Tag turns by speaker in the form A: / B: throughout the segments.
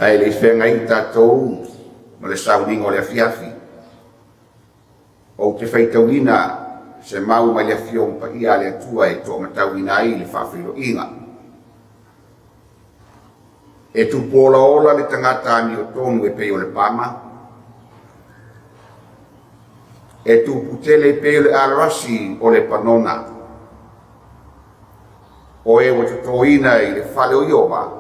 A: Ae le i feagai tatou ma le sauniga o le afiafi, ou te faitauina se mau mai le Afioga Paia a le Atua e toamatauina ai le faafeiloaiga. E tupu olaola le tagata amiotonu e pei o le pama, e tupu tele e pei o le alarasi o Lepanona. O e ua totoina i le fale o Ieova,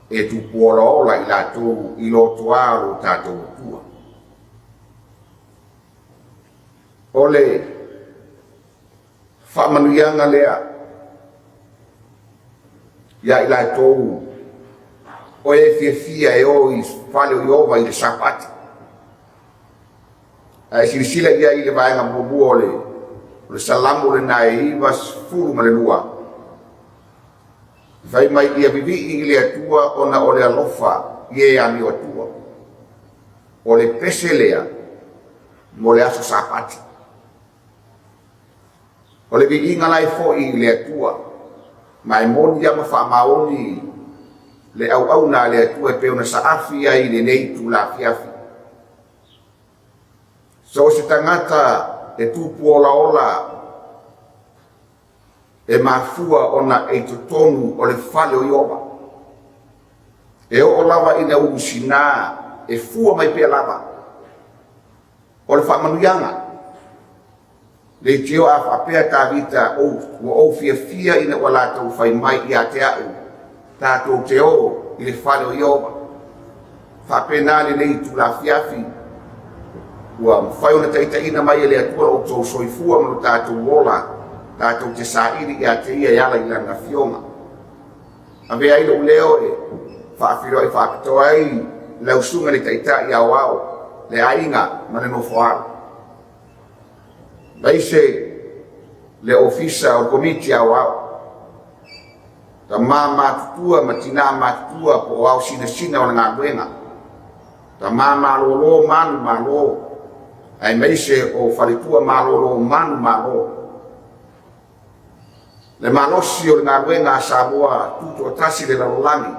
A: e tupu olaola i latou i lotoā o lo tatou Atua. O le faamanuiaga lea ia i latou o e fiafia e o i fale o Ieova i le Sapati. Ae silasila i ai i le vaega muamua o le Salamo lena e 92, fai mai ia vivii i le Atua ona o le alofa i e amio atua. O le pese lea mo le aso Sapati. O le viiga la e foi i le Atua, ma e moni lava ma faamaoni le auauna a le Atua e pei ona saafi ai i lenei itula afiafi. So o se tagata e tupu olaola e mafua ona e i totonu o le fale o Ieova. E oo lava ina ulusina e fua mai pea lava. O le faamanuiaga, leitio a faapea Tavita, ua ou fiafia ina ua latou fai mai ia te au, tatou te o i le fale o Ieova. Faapena lenei itula afiafi, ua mafai ona taitaiina mai e le Atua lo outou soifua ma lo tatou ola, tatou te saili ia te ia e ala i lana afioga. Avea ai lou leo e faafeiloai faapitoa ai lau susuga i le Taitai Aoao, le aiga ma le nofoalo, aemaise le Ofisa o le Komiti Aoao, tama matutua ma tina matutua po o ao sinasina o le galuega, tama malolo manumalo, aemaise o faletua malolo manumalo. Le malosi o le galuega a Samoa tutoatasi le lalolagi,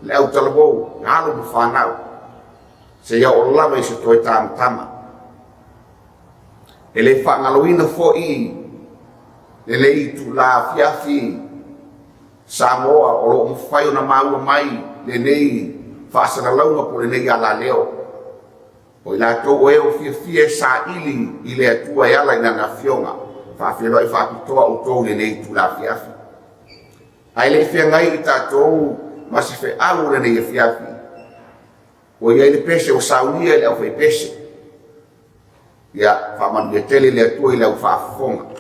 A: le autalavou, alo ma fanau, seia oo lava i se toe tamatama. E le faagaloina foi lenei itula afiafi Samoa o lo o mafai ona maua mai lenei faasalalauga po o lenei alaleo. O i latou o e ua fiafia e saili i le Atua e ala i lana afioga, faafeiloai faapitoa outou i lenei itula afiafi. Ae le i feagai i tatou ma se feau o lenei afiafi, ua i ai le pese ua saunia e le aufaipese. Ia faamanuia tele le Atua i lau faafofoga.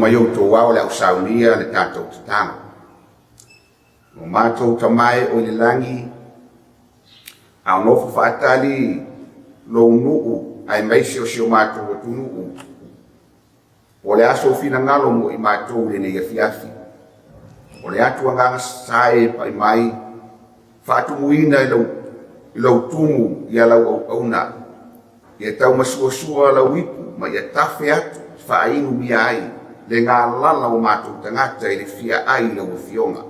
A: mai outou ao o le a ou saunia le tatou tatalo. O matou Tama e o i le lagi, a o nofo faatali lou nuu aemaise o si o matou atunuu, po o le a sou finagalo mo i matou i lenei afiafi. O le atu agaga sasae e pai mai, faatumuina i lou tumu ia lau auauna, ia taumasuasua lau ipu ma ia tafe atu e faainumia ai le galala o matou tagata i le fia ai i lau Afioga.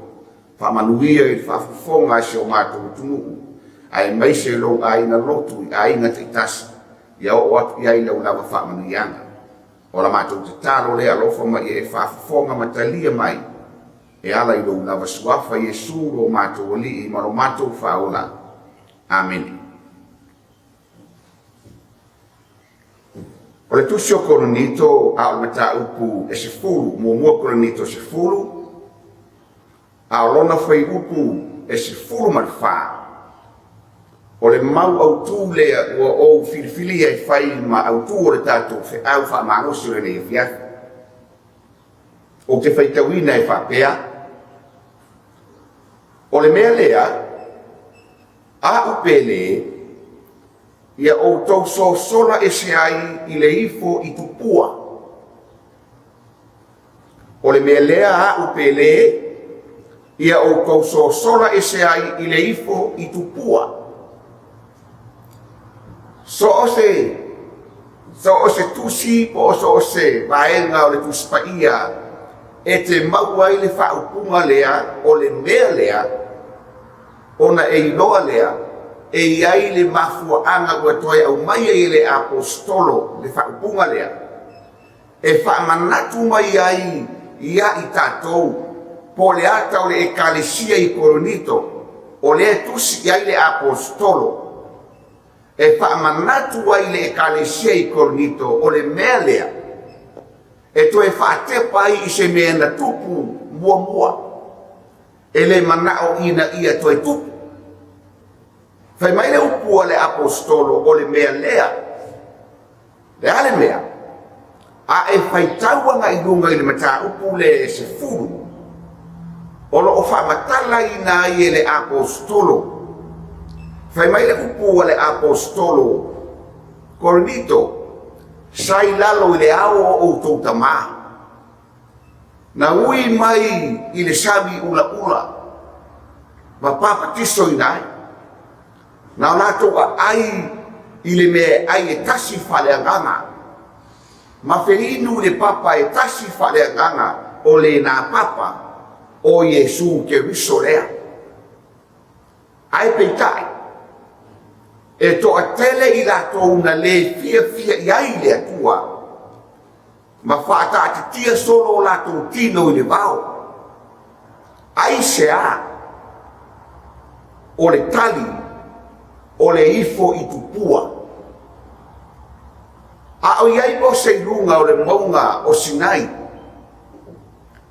A: Faamanuia i le faafofoga a si o matou atunuu, aemaise lou aiga lotu i aiga taitasi, ia oo atu i ai lau lava faamanuiaga. O la matou tatalo lea, alofa ma ia e faafofoga ma talia mai e ala i lou lava suafa Iesu lo matou Alii ma lo matou Faaola. Amene. O le tusi o Korinito a o le mataupu e 10, 1 Korinito 10, a o lona fuaiupu e 14, o le mau autu lea ua ou filifilia e fai ma autu o le tatou feau faamalosi o lenei afiafi. Ou te faitauina e faapea, o le mea lea, a'u pele, ia outou sosola ese ai i le ifo i tupua. O le mea lea a'u pele, ia outou sosola ese ai i le ifo i tupua. So o se tusi po o so o se vaega o le Tusi Paia e te maua ai le faaupuga lea, o le mea lea, ona e iloa lea, e i ai le mafuaaga ua toe aumai ai e le aposetolo le faaupuga lea, e faamanatu mai ai ia i tatou, po o le ata o le ekalesia i Korinito, o lea e tusi i ai le aposetolo, e faamanatu ai le ekalesia i Korinito, o le mea lea, e toe faatepa ai i se mea na tupu muamua, e le manao ina ia toe tupu. Fai mai le upu a le aposetolo, o le mea lea, le a le mea, a e faitau agai i luga i le mataupu le 10, o lo o faamatalaina ai e le aposetolo. Fai mai le upu a le aposetolo, Korinito, sa i lalo i le ao o outou tamā, na ui mai i le sami ulaula ma papatisoina ai, na o latou aai i le mea ai e tasi faaleagaga, ma feinu i le papa e tasi faaleagaga, o lena papa o Iesu Keriso lea. Ae peitai, e toatele i latou na le fiafia i ai le Atua, ma faataatitia solo o latou tino i le vao. Aisea? O le tali, o le ifo i tupua. A o i ai Mose i luga o le mauga o Sinai,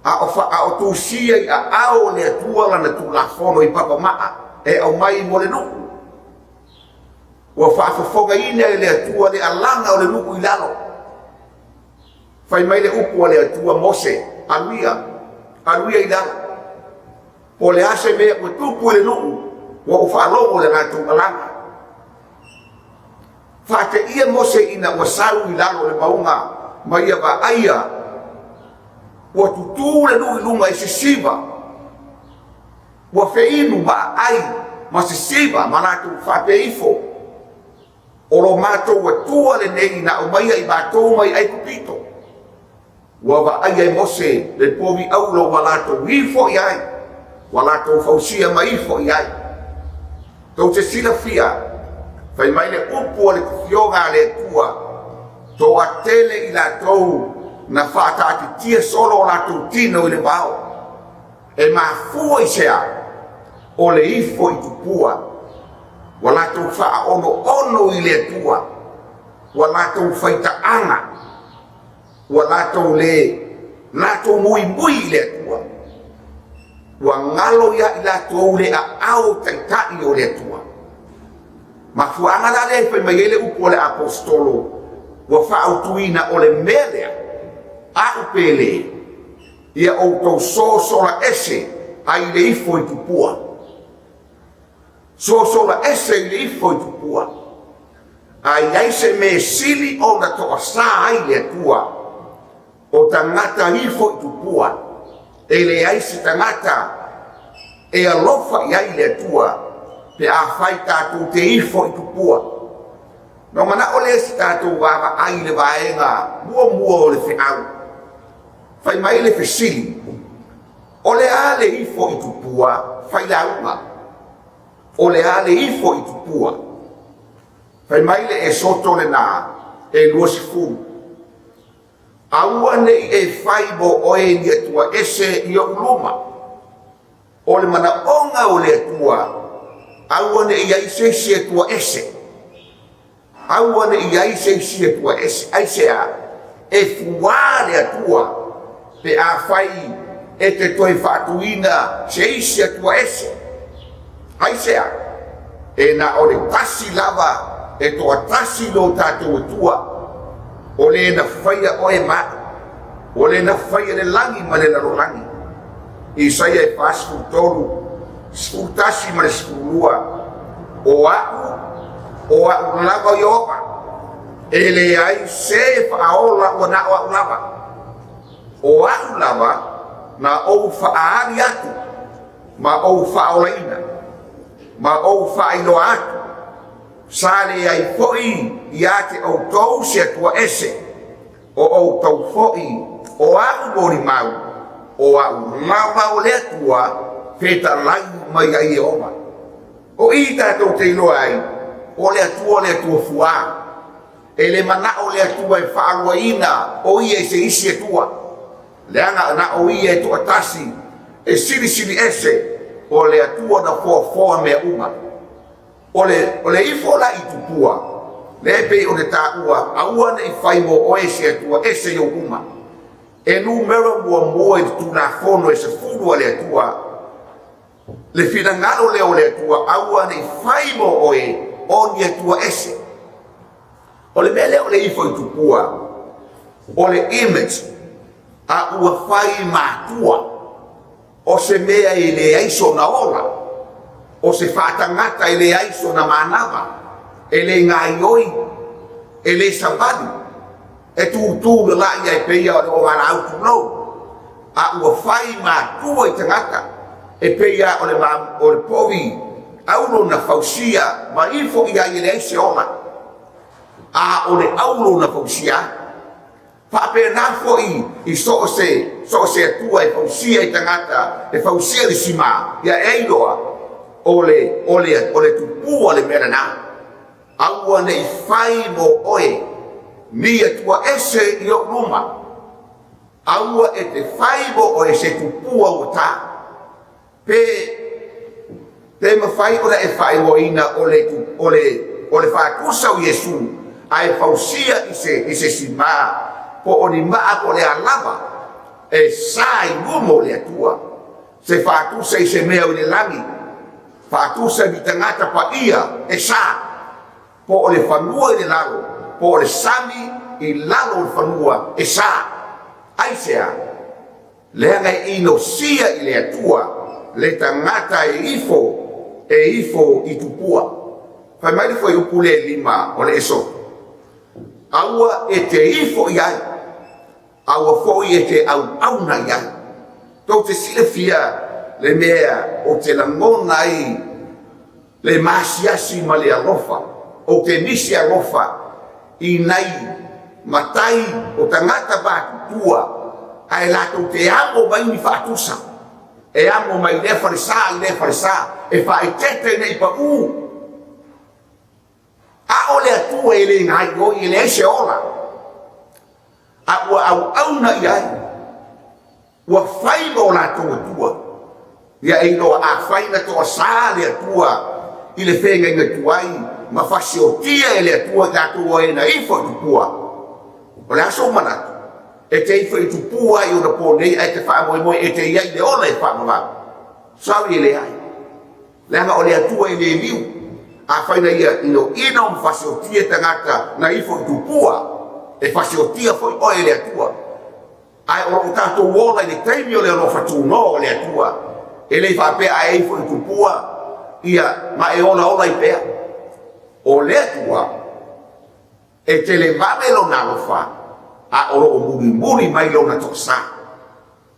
A: a o tusia i aao o le Atua lana Tulafono i papamaa e aumai mo le nuu, ua faafofogaina e le Atua le alaga o le nuu i lalo. Fai mai le upu a le Atua, Mose, alu ia, alu ia i lalo. Po o le a se mea ua tupu i le nuu, ua ou faalogo i le latou alaga. Faateia Mose ina ua sau i lalo o le mauga ma ia vaaia, ua tutū le nuu i luga i sisiva, ua feinu ma aai ma sisiva ma latou faapea ifo, o lo matou Atua lenei na aumaia i matou mai Aikupito. Ua vaaia e Mose le povi auro ua latou ifo i ai, ua latou fausia ma ifo i ai. Tou te silafia, fai mai le upu a le tafioga a le Atua, toatele i latou na faataatitia solo o latou tino i le vao. E mafua i se a? O le ifo i tupua. Ua latou faaonoono i le Atua, ua latou faitaaga, ua latou le latou muimui i le Atua, ua galo ia i latou le aao taitai o le Atua. Mafuaaga la lea e fai mai ai le upu a le aposetolo, ua faautuina o le mea lea, a'u pele, Ia outou sosola ese ai le ifo i tupua. Sosola ese i le ifo i tupua. A i ai se mea sili ona toasā ai le Atua, o tagata ifo i tupua, e leai se tagata e alofa i ai le Atua pe afai tatou te ifo i tupua. Na manao lea se tatou vaavaai i le vaega muamua o le feau. Fai mai le fesili, o le a le ifo i tupua failauga? O le a le ifo i tupua? Fai mai le Esoto lena e 20. Aua ne i e fai mo oe ni Atua ese i ou luma. O le manaoga o le Atua, aua ne i i ai se isi Atua ese. Aua ne i i ai se isi Atua ese. Aisea? E fuā le Atua pe afai e te toe faatuina se isi Atua ese. Aisea? E na o le tasi lava e toatasi lo tatou Atua, o le na faia oe ma au, o le na faia le lagi ma le lalolagi. Isaia e 43, 11 ma le 12, o au lava Ieova, e leai se faaola ua na o au lava. O au lava na ou faaali atu, ma ou faaolaina, ma ou faailoa atu, sa leai foi ia te outou se Atua ese, o outou foi o au molimau, o au lava o le Atua, fetalai mai ai Ieova. O i tatou te iloa ai, o le Atua o le Atua fuā. E le manao le Atua e faaluaina o ia i se isi Atua. Leaga na o ia e toatasi, e silisili ese, o le Atua na foafoa mea uma. O le ifo la i tupua, le pei o le taua, aua ne i fai mo oe se Atua ese i ou luma. E numera muamua i le Tulafono e 10 a le Atua, le finagalo lea o le Atua, aua ne i fai mo oe o ni Atua ese. O le mea lea o le ifo i tupua, o le image a ua fai matua, o se mea e leai sona ola, o se faatagata e leai sona manava, e le gaioi, e le savali, e tūtū le lai ai peia o le o ala autu a ua fai matua i tagata, e peia o le povi aulo na fausia, ma ifo i ai e leai se ola, a o le aulo na fausia ai. Faapena foi i so o se Atua e fausia i tagata, e fausia le sima, ia e iloa, o le tupua le mea lena. Aua ne i fai mo oe, ni Atua ese i ou luma. Aua e te fai mo oe se tupua ua tā. Pe mawhai ora e whaingoina o le whātusa o Iesu, a e fausia i se sima, po o ni maa po le alava, e sa i lumo le Atua. Se whātusa i se mea o le lagi, whātusa ni tangata pa ia, e sa, po o le whanua i le lalo, po o le sami i lalo o le whanua, e sa. Aisea, leaga e inosia i le Atua, le tangata e ifo i tupua. Fai mai le foi upu le 5 o le Esoto. Aua e te ifo i ai, aua foi e te auauna i ai. Tou te silafia le mea o te lagona ai le masiasi ma le alofa, o te nisi alofa i nai matai o tagata matutua, ae latou te amo mai ni faatusa. E amo mai lea falesa i lea falesa, e faaeteete nei pau. A o le Atua e le gaioi e leai se ola, a ua auauna i ai, ua fai ma o latou Atua. Ia e iloa a fai na toasā le Atua i le fegaiga tuai, ma fasiotia e le Atua i latou o e na ifo i tupua. O le aso manatu, e te ifo i tupua i ona pō nei, ae te whaamoemoe e te ia i le ola e whaamavau. Sawi e le ai. Leaga o le Atua e le liu. A whaina ia ino ino ma fasiotia tagata na ifo i tupua, e fasiotia foi oe le Atua. Ae o lo o tatou ola i le taimi o le alofa tunoa o le Atua. E le faapea a e ifo i tupua ia ma e olaola ai pea. O le Atua e televave lona alofa, a o lo o mulimuli mai lona toasa.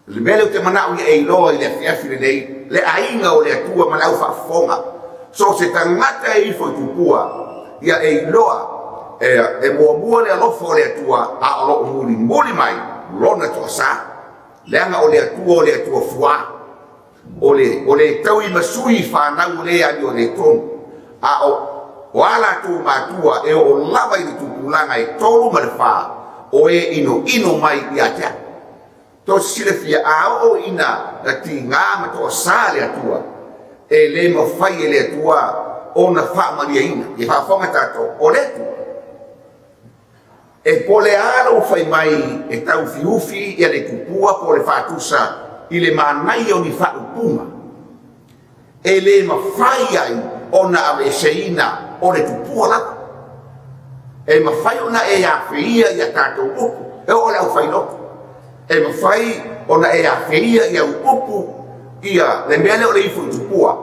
A: O le mea lea ou te manao ia e iloa i le afiafi lenei, le aiga o le Atua ma le aufaafofoga, so o se tagata e ifo i tupua, ia e iloa e muamua le alofa o le Atua, a o lo o mulimuli mai lona toasa. Leaga o le Atua o le Atua fuā, o le tauimasui fanau o le amiotonu, a o a latou matua e oo lava i le tupulaga e 3 ma le 4, o e inoino mai ia te au. Tou te silafia, a oo ina tiga ma toasa le Atua, e le mafai e le Atua ona faamalieina. Ia faafofoga tatou, o le Atua, e po o le a lou fai mai e taufiufi ia le tupua po o le faatusa i le manaia o ni faaupuga, e le mafai ai ona aveeseina o le tupua lava. E mafai ona e afeia ia tatou upu, e oo i le aufailoto, e mafai ona e afeia ia upu ia le mea lea o le ifo i tupua,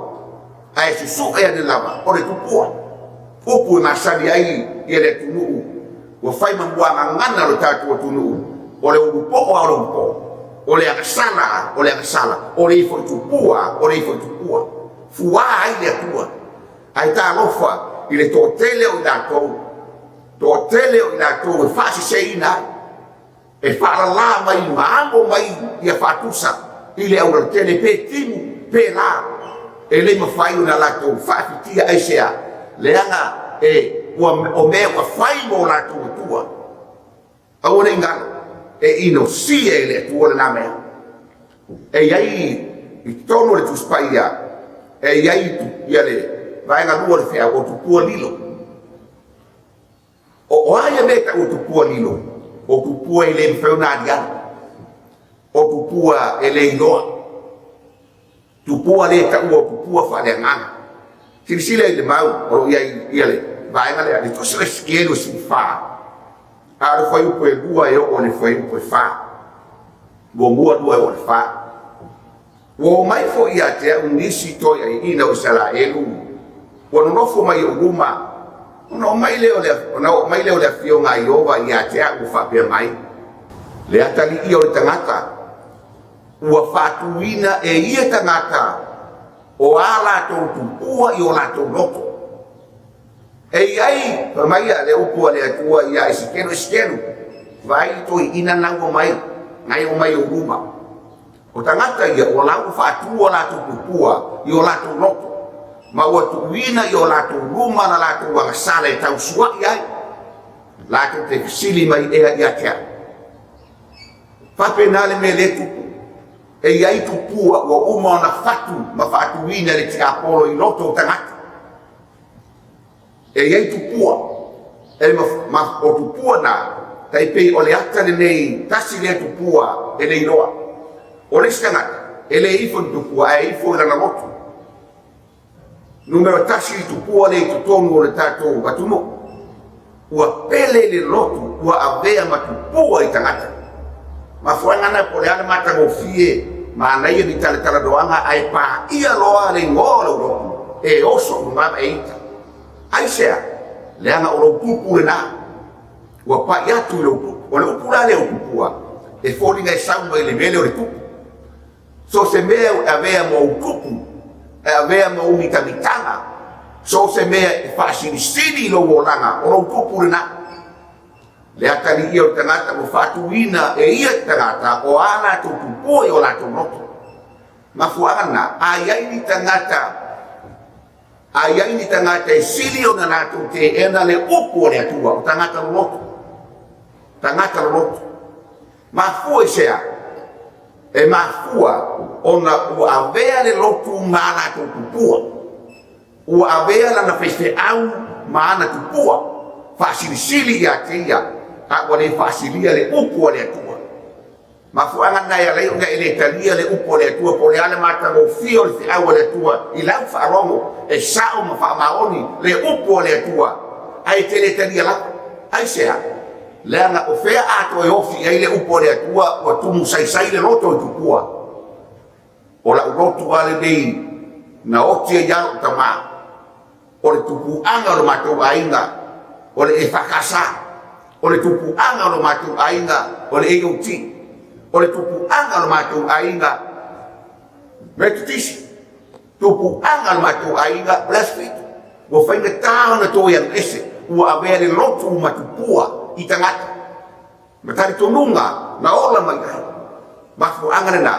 A: ae susue ane lava o le tupua. Upu e masani ai ia le atunuu, ua fai ma muagagana o le tatou atunuu, o le ulupoo lava o le ulupoo, o le agasala lava o le agasala, o le ifo i tupua o le ifo i tupua. Fua ai le Atua. Ae talofa i le toatele o i latou, toatele o i latou e faaseseina ai, e faalala mai ma amo mai ia faatusa i le aualatele, pe timu pe la, e le mafai ona latou faafitia. Aisea? Leaga o mea ua fai mo latou matua. Aua ne i galo, e inosia e le Atua lena mea. E i ai i totonu o le Tusi Paia, e i ai ia le vaega lua o le feau o tupua lilo. O a ia mea e tau o tupua lilo? O tupua e le mafai ona aliali, o tupua e le iloa, tupua le taua o tupua faaleagaga. Silasila i le mau o lo o i ai ia le vaega lea, le Tusi o Esekielu 14, a o le fuaiupu e 2 e oo i le fuaiupu e 4. 1, 2 e oo i le 4. Ua omai foi ia te au nisi toeaiina o Isaraelu, ua nonofo mai i ou luma, ona oo mai lea o le afioga a Ieova ia te au ua faapea mai, le atalii o le tagata ua faatuina e ia tagata o a latou tupua i o latou loto. E i ai, fai mai le upu a le Atua ia Esekielu, Esekielu, vaai i toeaiina na ua omai, na e omai i ou luma. O tagata ia ua lau faatu o latou tupua i o latou loto, ma ua tuuina i o latou luma la latou agasala e tausuai ai, latou te fesili mai ea ia te au. Faapena le mea lea e tupu. E i ai tupua ua uma ona fatu ma faatuina e le tiapolo i loto o tagata. E i ai tupua, o tupua na, tai pei o le ata lenei, tasi lea tupua e le iloa. O le isi tagata, e le ifo i tupua, ae ifo i lana loto. Numera 1 i tupua le i totonu o le tatou atunuu. Ua pele le loto, ua avea ma tupua i tagata. Mafuaaga na po o le a le matagofie, manaia ni talatalanoaga, ae paia loa le igoa o lau loto, e oso i luga ma e ita. Aisea? Leaga o lou tupu lena. Ua pai atu i lou tupu. O le upu la lea o tupua, e foliga e sau mai le mea lea o le tupu. So o se mea e avea ma ou tupu, e avea ma ou mitamitaga, so o se mea e faasilisili i lou olaga, o lou tupu lena. Le atalii o le tagata ua faatuina e ia te tagata o a latou tupua i o latou loto. Mafuaaga lena, a i ai ni tagata, a i ai ni tagata e sili ona latou teena le upu o le Atua, o tagata loloto. Tagata loloto. Mafua i se a? E mafua ona ua avea le lotu ma a latou tupua. Ua avea lana faifeau ma ana tupua, faasilisili ia te ia, a ua le faasilia le upu a le Atua. Mafuaaga lena e ala ai ona e le talia le upu a le Atua, po o le a le matagofie o le feau a le Atua i lau faalogo, e sao ma faamaoni le upu a le Atua, ae te le talia lava. Aisea? Leaga o fea a toe ofi i ai le upu a le Atua ua tumusaisai le loto i tupua. O la'u lotu lava lenei na oti ai lava lo'u tamā, o le tupuaga o le matou aiga o le EFKS, o le tupuaga o le matou aiga o le AOG, o le tupuaga o le matou aiga Metotisi, tupuaga o le matou aiga o le Aso Fitu. Ua faigata ona toe alu ese, ua avea le lotu ma tupua i tagata ma talitonuga na ola mai ai. Mafuaaga lena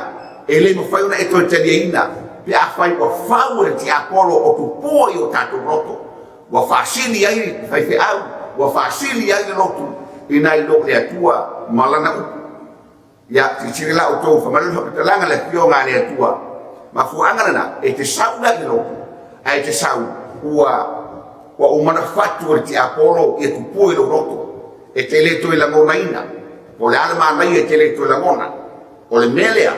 A: e le mafai ona e toe taliaina pe afai ua fau e le tiapolo o tupua i o tatou loto, ua faasili ai le faifeau, ua faasili ai le lotu i nai lo le Atua ma lana upu. Ia, silasila la outou, fai mai le faamatalaga a le Afioga a le Atua, mafuaaga lena e te sau la i le lotu, ae e te sau ua uma ona fatu e le tiapolo ia tupua i lou loto, e te le toe lagonaina. Po o le a le manaia e te le toe lagona. O le mea lea,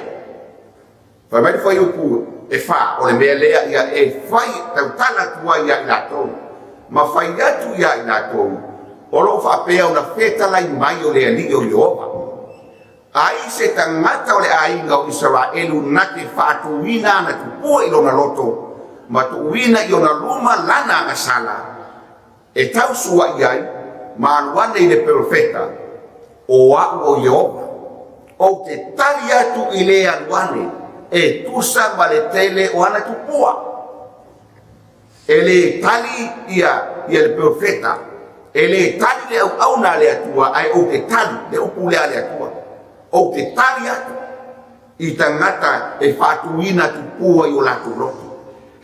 A: fai mai le fuaiupu e 4, o le mea lea ia e fai tautala atu ai ia i latou, ma fai atu ia i latou, o lo o faapea ona fetalai mai o le Alii o Ieova. Ai se tagata o le aiga o Isaraelu na te faatuina ana tupua i lona loto, ma tuuina i ona luma lana agasala, e tausua'i ai, ma alu ane i le perofeta, o a'u o Ieova, ou te tali atu i le alu ane e tusa ma le tele o ana tupua. E le tali ia le perofeta, e le tali le auauna a le Atua, ae ou te tali, le upu lea a le Atua, ou te tali atu i tagata e faatuina tupua i o latou loto.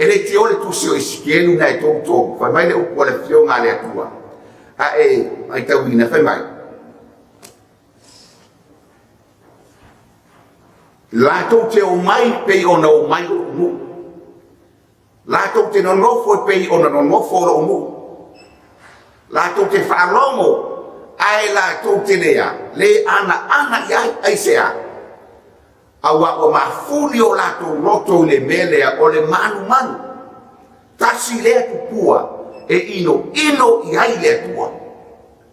A: E le tio le tusi o Esikielu na e 33, fai mai le upu a le Afioga a le Atua, a e matauina, fai mai, latou te omai pei ona omai o lou nuu, latou te nonofo e pei ona nonofo o lou nuu, latou te faalogo ae latou te lea le anaana i ai, aisea? Aua ua mafuli o latou loto i le mea lea o le manumanu. Tasi lea tupua e inoino i ai le Atua.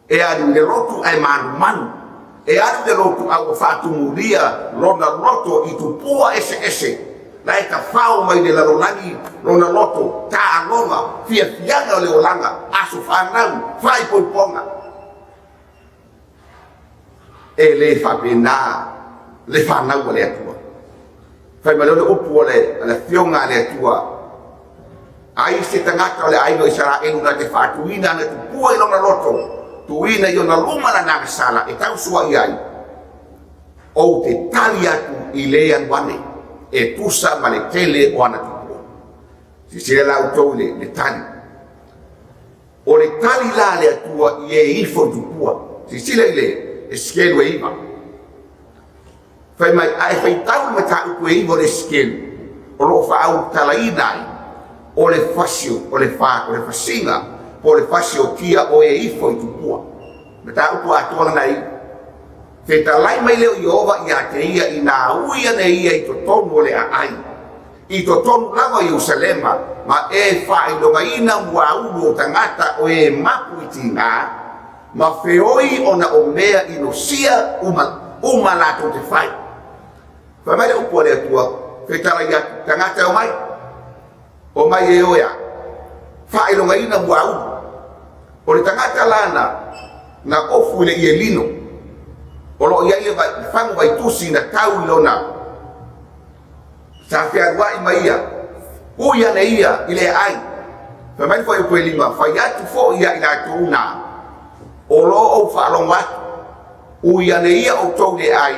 A: E alu i le lotu ae manumanu. E alu i le lotu a ua faatumulia lona loto i tupua eseese. La e tafao mai le lalolagi lona loto, taaloga, fiafiaga o le olaga, aso fanau, faaipoipoga. E le faapena le fanau a le Atua. Fai mai le upu a le Afioga a le Atua, ai se tagata o le aiga o Isaraelu na te faatuina ana tupua i lona loto, tuuina i ona luma lana agasala e tausua'i ai, ou te tali atu i le alu ane e tusa ma le tele o ana tupua. Silasila la outou i le tali. O le tali la a le Atua i e ifo i tupua. Silasila i le Esekielu e 9. Fai mai, a e faitau le mataupu e 9 o le Esekielu, o lo o faaulutalaina ai o le fasi o le fa, o le fasiga po o le fasiotia o e ifo i tupua. Mataupu atoa lana i. Fetalai mai lea o Ieova ia te ia ina ui ane ia i totonu o le aai, i totonu lava o Ierusalema, ma e faailogaina muaulu o tagata o e mapu i tiga, ma feoi ona o mea inosia uma, uma latou te fai. Fai mai le upu a le Atua, fetalai atu, tagata e omai, omai e oe a, faailogaina muaulu. O le tagata lana na ofu i le ie lino, o lo o i ai le fagu vaitusi na tau i lona sa fealuai ma ia, ui ane ia i le aai. Fai mai le fuaiupu e 5, fai atu foi ia i latou na, o lo o ou faalogo atu, ui ane ia outou i le aai,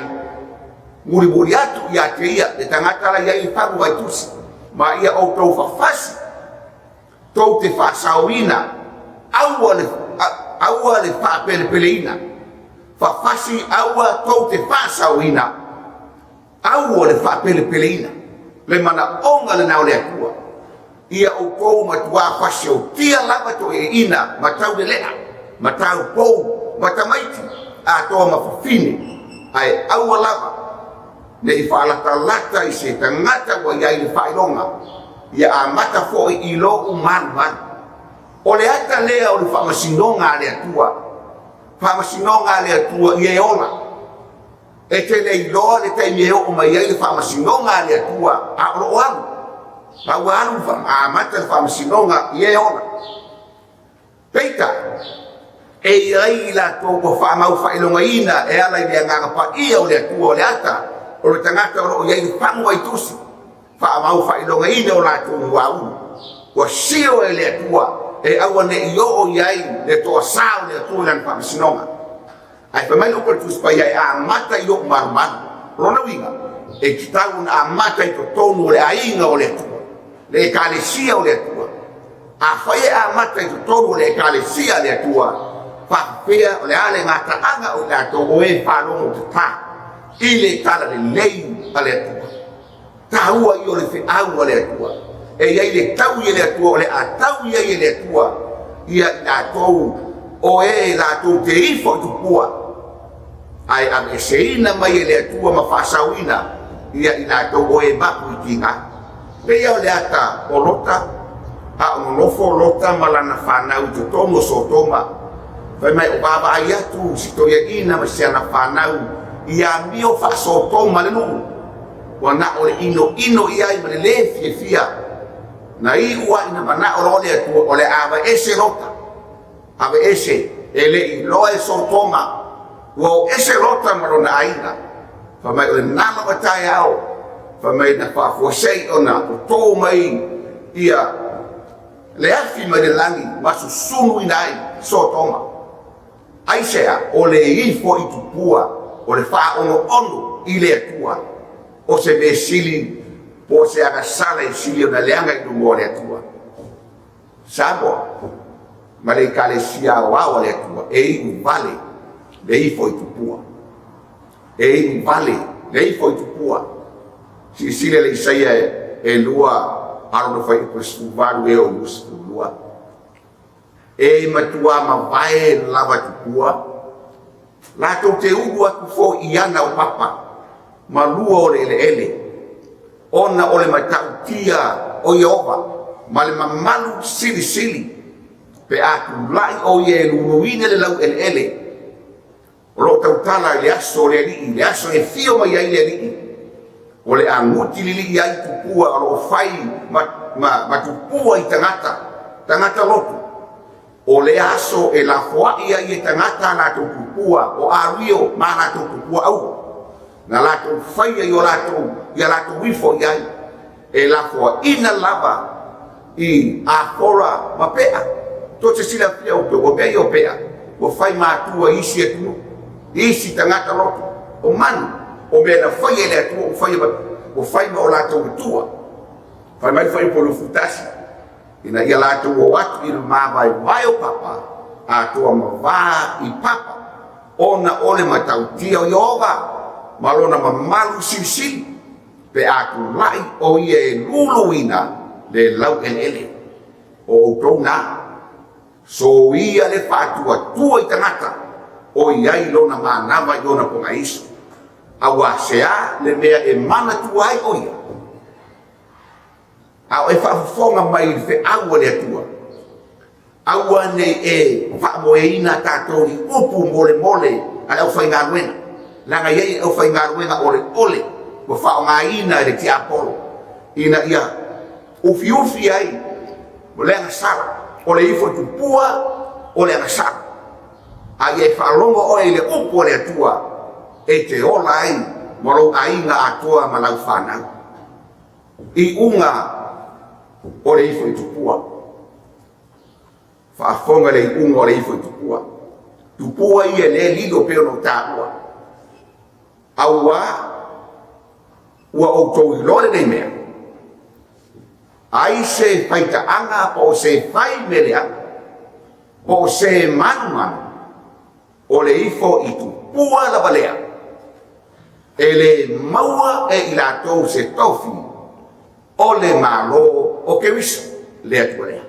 A: mulimuli atu ia te ia le tagata la i ai le fagu vaitusi, ma ia outou fafasi, tou te faasaoina, aua le, aua le faapelepeleina. Fafasi aua tou te faasaoina, aua le faapelepeleina. Le manaoga lena o le Atua. Ia outou matuā fasiotia lava toeaiina ma taulelea, ma taupou, ma tamaiti, atoa ma fafine, ae aua lava ne i faalatalata i se tagata ua i ai le faailoga, ia amata foi i lou malumalu. O le ata lea o le faamasinoga a le Atua. Faamasinoga a le Atua ia e ola. E te le iloa le taimi e oo mai ai le faamasinoga a le Atua, a o loo alu. A ua alu amata le faamasinoga ia e ola. Peitai, e i ai i latou ua faamau faailogaina e ala i le Agaga Paia o le Atua, o le ata o le tagata o lo o i ai le faguvaitusi, faamau faailogaina o latou muaulu, ua sio e le Atua e aua ne i oo i ai le toasa o le Atua i lana faamasinoga. Ae fai mai le upu a le Tusi Paia, e amata i lou malumalu. O lona uiga, e tatau ona amata i totonu o le aiga o le Atua, le Ekalesia o le Atua. Afai e amata i totonu o le Ekalesia a le Atua, faapefea, o le a le gataaga o i latou o e faalogo tata i le talalelei a le Atua? Taua ia o le feau a le Atua. E i ai le taui e le Atua, o le a taui ai e le Atua ia i latou o e latou te ifo i tupua, ae aveeseina mai e le Atua ma faasaoina ia i latou o e mapu i tiga. Pei o le ata o Lota, a o nonofo Lota ma lana fanau i totonu o Sotoma, fai mai o vaavaai atu si toeaina ma si ana fanau i amio faa-Sotoma le nuu, ua na o le inoino i ai ma le lē fiafia. Na iu lava ina manao loa le Atua o le a aveese Lota, aveese, e le i iloa e Sotoma ua o ese Lota ma lona aiga. Fai mai o lena lava taeao, fai mai na faafuasei ona toto mai ia le afi mai le lagi ma susunuina ai Sotoma. Aisea? O le ifo i tupua, o le faaonoono i le Atua, o se mea sili po o se agasala e sili ona leaga i luma o le Atua. Samoa ma le Ekalesia aoao a le Atua, e iu vale le ifo i tupua. E iu vale le ifo i tupua. Silasila le Isaia e 2 a lona fuaiupu 18 e oo i le 22. E matua mavae lava tupua, latou te ulu atu foi i ana o papa ma lua o le eleele, ona o le matautia o Ieova ma le mamalu silisili, pe a tulai o ia e luluina le laueleele. O lo o tautala i le aso o le Alii, le aso e afio mai ai le Alii, o le a guti lilii ai tupua o lo o fai ma tupua i tagata, tagata lotu. O le aso e lafoai ai e tagata a latou tupua o ario ma latou tupua auro, na latou faia i o latou, ia latou ifo i ai, e lafoaina lava i afola ma pea. Tou te silafia outou, o mea ia o pea, ua fai matua i isi atunuu, i isi tagata lotu, o manu, o mea na faia e le Atua ua faia ma, ua fai ma o latou matua. Fai mai le fuaiupu 21, ina ia latou o atu i le mavaevae o papa, atoa ma va i papa, ona o le matautia o Ieova ma lona mamalu silisili, pe a tulai o ia e luluina le laueleele. O outou na, soia le faatuatua i tagata o i ai lona manava i ona pogaisu, auā se a le mea e manatua ai o ia? A o e faafofoga mai i le feau a le Atua, aua ne i e faamoeina tatou i upu molemole a le aufaigaluega, leaga e i ai aufaigaluega oleole ua faaaogaina e le tiapolo ina ia ufiufi ai o le agasala, o le ifo i tupua o le agasala. A ia e faalogo oe i le upu a le Atua e te ola ai ma lou aiga atoa ma lau fanau. Iuga o le ifo i tupua. Faafofoga le iuga o le ifo i tupua. Tupua ia le lilo pei ona ou taua. Auā ua outou iloa lenei mea, ai se faitaaga po o se fai mea leaga, po o se manumanu, o le ifo i tupua lava lea, e le maua e i latou se tofi o le Malo o Keriso, le Atua lea.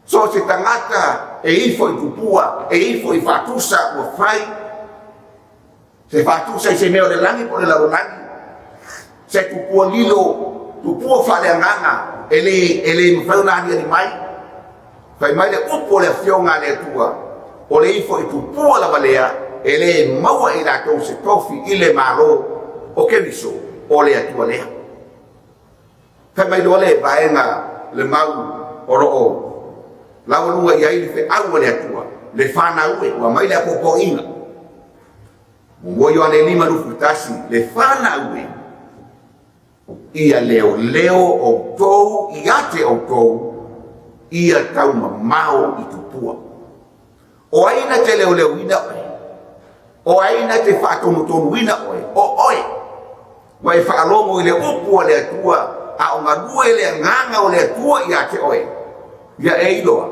A: So o se tagata e ifo i tupua, e ifo i faatusa ua fai, se faatusa i se mea o le lagi po o le lalolagi, se tupua lilo, tupua faaleagaga, e le mafai ona aliali mai. Fai mai le upu o le Afioga a le Atua, O le ifo i tupua lava lea, e le maua e i latou se tofi i le Malo o Keriso o le Atua lea. Fai mai loa le vaega le mau o lo o laualuga i ai le feau a le Atua, le fanau e, ua aumai le apoapoaiga. 1 Ioane 5:21, le fanau e, ia leoleo outou ia te outou, ia taumamao i tupua. O ai na te leoleoina oe? O ai na te faatonutonuina oe? O oe. Ua e faalogo i le upu a le Atua, a o galue le agaga o le Atua ia te oe, ia e iloa.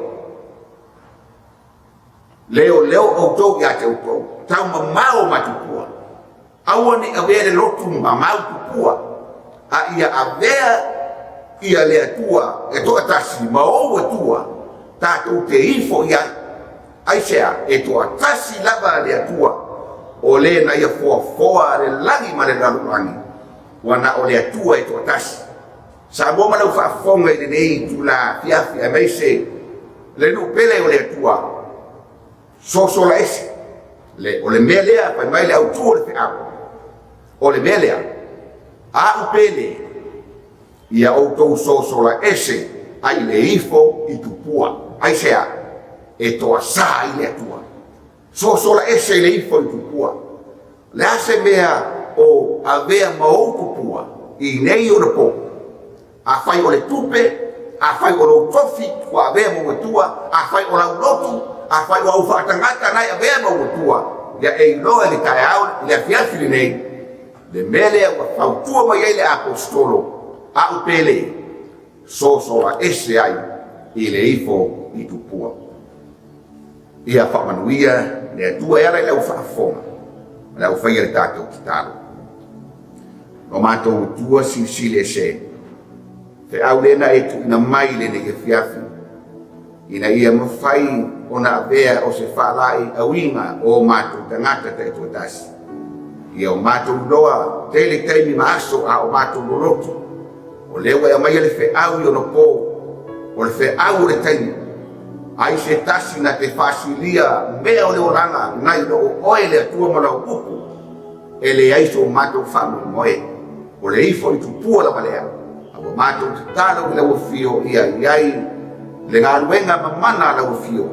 A: Leoleo outou ia te outou, taumamao ma tupua. Aua ne i avea le lotu mamao tupua, a ia avea ia le Atua e toatasi ma ou Atua, tatou te ifo i ai. Aisea? E toatasi lava le Atua, o le na ia foafoa le lagi ma le lalolagi, ua na o le Atua e toatasi. Samoa ma lau faafofoga i lenei itula afiafi, aemaise le nuu pele o le Atua, sosola ese. O le mea lea, fai mai le autu o le feau, o le mea lea, a u pele, ia outou sosola ese ai le ifo i tupua. Aisea? E toasa ai le Atua. Sosola ese i le ifo i tupua. O le a se mea o avea ma ou tupua i nei ona po? Afai o le tupe, afai o lou tofi ua avea ma ou atua, afai o lau lotu, afai o au faatagata na e avea ma ou atua, ia e iloa i le taeao, i le afiafi lenei, le mea lea ua fautua mai ai le aposetolo, a u pele, sosola ese ai i le ifo i tupua. Ia faamanuia le Atua e ala i lau faafofoga ma le aufaia le tatou tatalo. O matou Atua silisili ese, feau lea na e tuuina mai i lenei afiafi, ina ia mafai ona avea o se faalaei auiga o matou tagata taitoatasi. Ia o matou iloa tele taimi ma aso a o matou loloto, o lea ua e aumaia le feau i ona po, o le feau o le taimi, ai se tasi na te faasilia mea o le olaga nai lo o oe le Atua ma lau upu, e leai so matou faamoemoe, o le ifo i tupua lava lea, a ua matou tatalo i lau afio ia i ai le galuega mamana a lau afio,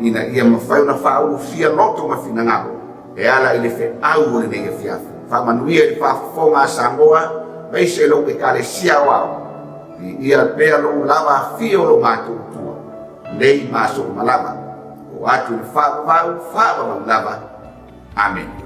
A: ina ia mafai ona faaulufia loto ma finagalo e ala i le feau o lenei afiafi. Faamanuia i le faafofoga a Samoa, aemaise lou Ekalesia Aoao, viia pea lou lava afio o lo matou Atua, nei ma aso uma lava, oo atu i le faavavau, faavavau lava. Amene.